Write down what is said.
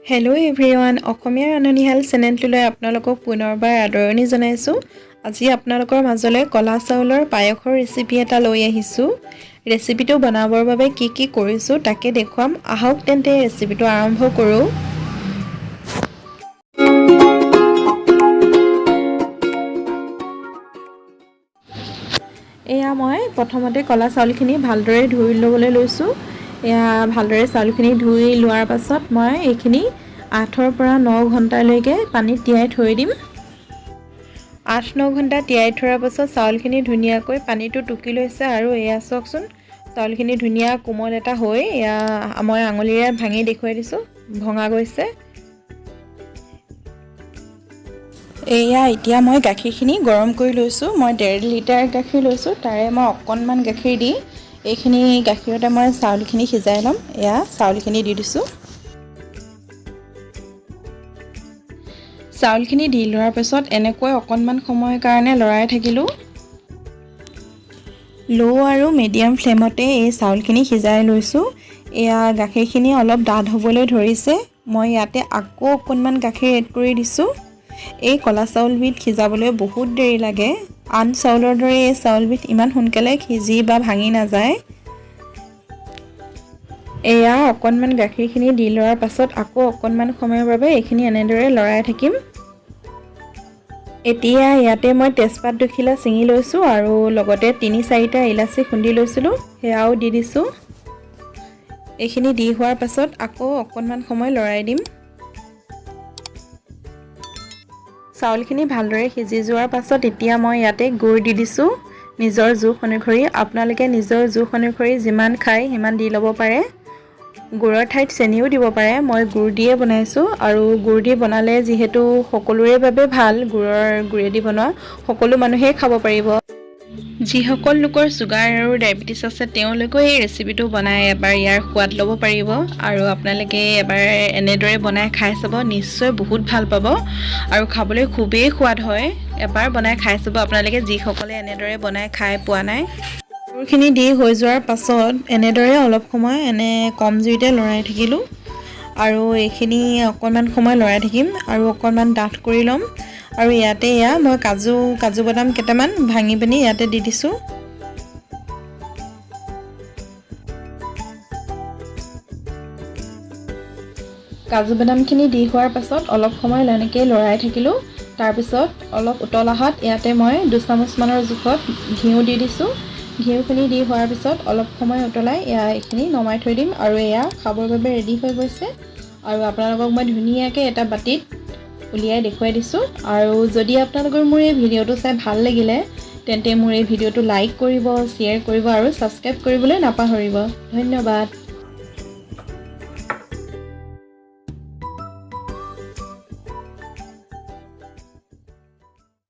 Hello' everyone, অসমীয়া ৰান্ধনীশাল চেনেলটোলৈ আপোনালোকক পুনৰবাৰ আদৰণি জনাইছোঁ। আজি আপোনালোকৰ মাজলৈ ক'লা চাউলৰ পায়সৰ ৰেচিপি এটা লৈ আহিছোঁ। ৰেচিপিটো বনাবৰ বাবে কি কি কৰিছোঁ তাকে দেখুৱাম। আহক তেন্তে, ৰেচিপিটো আৰম্ভ কৰোঁ। এয়া মই প্ৰথমতে ক'লা চাউলখিনি ভালদৰে ধুই ল'বলৈ লৈছোঁ। এয়া ভালদৰে চাউলখিনি ধুই লোৱাৰ পাছত মই এইখিনি 8ৰ পৰা 9 ঘণ্টালৈকে পানীত তিয়াই থৈ দিম। 8-9 ঘণ্টা তিয়াই থোৱাৰ পাছত চাউলখিনি ধুনীয়াকৈ পানীটো টুকি লৈছে। আৰু এয়া চাওকচোন, চাউলখিনি ধুনীয়া কোমল এটা হৈ, এয়া মই আঙুলিৰে ভাঙি দেখুৱাই দিছোঁ, ভঙা গৈছে। এয়া এতিয়া মই গাখীৰখিনি গৰম কৰি লৈছোঁ। মই 1.5 লিটাৰ গাখীৰ লৈছোঁ। তাৰে মই অকণমান গাখীৰ দি এইখিনি গাখীৰতে মই চাউলখিনি সিজাই ল'ম। এয়া চাউলখিনি দি দিছোঁ। চাউলখিনি দি লোৱাৰ পাছত এনেকৈ অকণমান সময়ৰ কাৰণে লৰাই থাকিলোঁ। ল' আৰু মিডিয়াম ফ্লেমতে এই চাউলখিনি সিজাই লৈছোঁ। এয়া গাখীৰখিনি অলপ ডাঠ হ'বলৈ ধৰিছে। মই ইয়াতে আকৌ অকণমান গাখীৰ এড কৰি দিছোঁ। এই ক'লা চাউলবিধ সিজাবলৈ বহুত দেৰি লাগে। আন চাউলৰ দৰে এই চাউলবিধ ইমান সোনকালে সিজি বা ভাঙি নাযায়। এয়া অকণমান গাখীৰখিনি দি লোৱাৰ পাছত আকৌ অকণমান সময়ৰ বাবে এইখিনি এনেদৰে লৰাই থাকিম। এতিয়া ইয়াতে মই তেজপাত দুখিলা ছিঙি লৈছোঁ আৰু লগতে তিনি চাৰিটা ইলাচি খুন্দি লৈছিলোঁ, সেয়াও দি দিছোঁ। এইখিনি দি হোৱাৰ পাছত আকৌ অকণমান সময় লৰাই দিম। চাউলখিনি ভালদৰে সিজি যোৱাৰ পাছত এতিয়া মই ইয়াতে গুড় দি দিছোঁ নিজৰ জোখ অনুসৰি। আপোনালোকে নিজৰ জোখ অনুসৰি যিমান খায় সিমান দি ল'ব পাৰে। গুড়ৰ ঠাইত চেনিও দিব পাৰে। মই গুড় দিয়ে বনাইছোঁ আৰু গুড় দি বনালে যিহেতু সকলোৰে বাবে ভাল, গুড়েদি বনোৱা সকলো মানুহেই খাব পাৰিব। যিসকল লোকৰ চুগাৰ আৰু ডায়েবেটিছ আছে, তেওঁলোকেও এই ৰেচিপিটো বনাই এবাৰ ইয়াৰ সোৱাদ ল'ব পাৰিব। আৰু আপোনালোকে এবাৰ এনেদৰে বনাই খাই চাব, নিশ্চয় বহুত ভাল পাব আৰু খাবলৈ খুবেই সোৱাদ হয়। এবাৰ বনাই খাই চাব আপোনালোকে, যিসকলে এনেদৰে বনাই খাই পোৱা নাই। গুড়খিনি দি হৈ যোৱাৰ পাছত এনেদৰে অলপ সময় এনে কম জুইতে লৰাই থাকিলোঁ আৰু এইখিনি অকণমান সময় লৰাই থাকিম আৰু অকণমান ডাঠ কৰি ল'ম। আৰু ইয়াতে এয়া মই কাজু বাদাম কেইটামান ভাঙি পিনি ইয়াতে দি দিছোঁ। কাজু বাদামখিনি দি হোৱাৰ পাছত অলপ সময় এনেকৈ লৰাই থাকিলোঁ। তাৰপিছত অলপ উতল অহাত ইয়াতে মই দুচামুচমানৰ জোখত ঘিউ দি দিছোঁ। ঘিউখিনি দি হোৱাৰ পিছত অলপ সময় উতলাই এয়া এইখিনি নমাই থৈ দিম আৰু এয়া খাবৰ বাবে ৰেডি হৈ গৈছে। আৰু আপোনালোকক মই ধুনীয়াকৈ এটা বাতিত উলিয়াই দেখুৱাই দিছোঁ। আৰু যদি আপোনালোকৰ মোৰ এই ভিডিঅ'টো চাই ভাল লাগিলে, তেন্তে মোৰ এই ভিডিঅ'টো লাইক কৰিব, শ্বেয়াৰ কৰিব আৰু ছাবস্ক্ৰাইব কৰিবলৈ নাপাহৰিব। ধন্যবাদ।